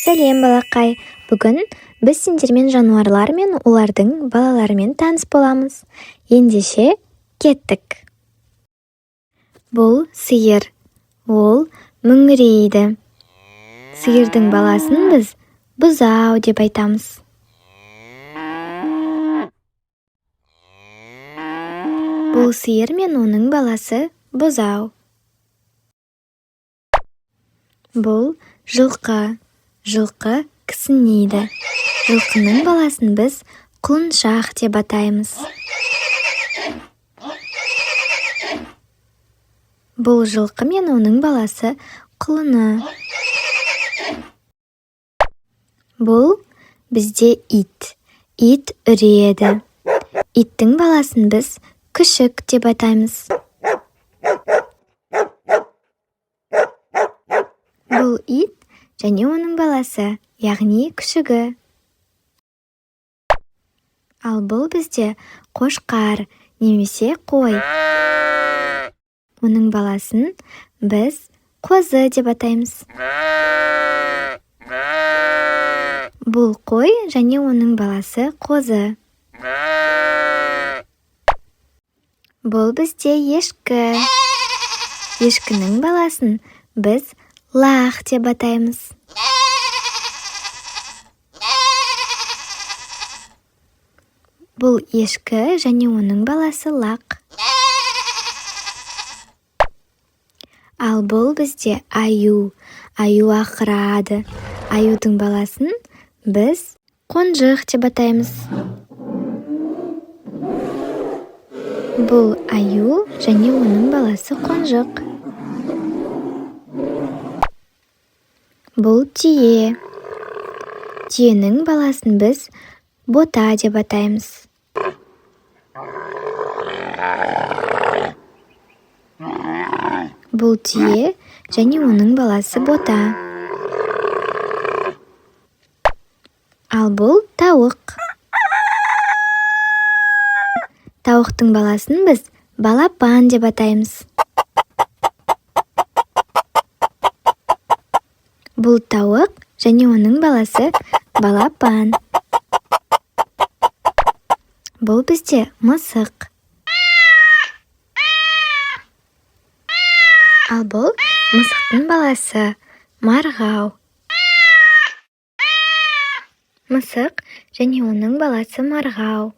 Сәлем, балақай! Бүгін біз сендермен жануарлар мен олардың балаларымен таныс боламыз. Ендеше, кеттік. Бұл сиыр. Ол мөңірейді. Сиырдың баласын біз бұзау деп айтамыз. Бұл сиыр мен оның баласы бұзау. Бұл жылқы. Жылқы кісінейді. Жылқының баласын біз құлыншақ деп атаймыз. Бұл жылқы мен оның баласы құлыны. Бұл бізде ит. Ит үреді. Иттің баласын біз күшік деп атаймыз. Бұл ит және оның баласы, яғни күшігі. Ал бұл бізде қошқар немесе қой. Оның баласын біз қозы деп атаймыз. Бұл қой және оның баласы қозы. Бұл бізде ешкі. Ешкінің баласын біз лақ деп атаймыз. Бұл ешкі және оның баласы лақ. Ал бұл бізде аю. Аю ақырады. Аюдың баласын біз қонжық деп атаймыз. Бұл аю және оның баласы қонжық. Бұл түйе. Түйенің баласын біз бота деп атаймыз. Бұл түйе және оның баласы бота. Ал бұл тауық. Тауықтың баласын біз балапан деп атаймыз. Бұл тауық және оның баласы балапан. Бұл бізде мысық. Ал бұл мысықтың баласы марғау. Мысық және оның баласы марғау.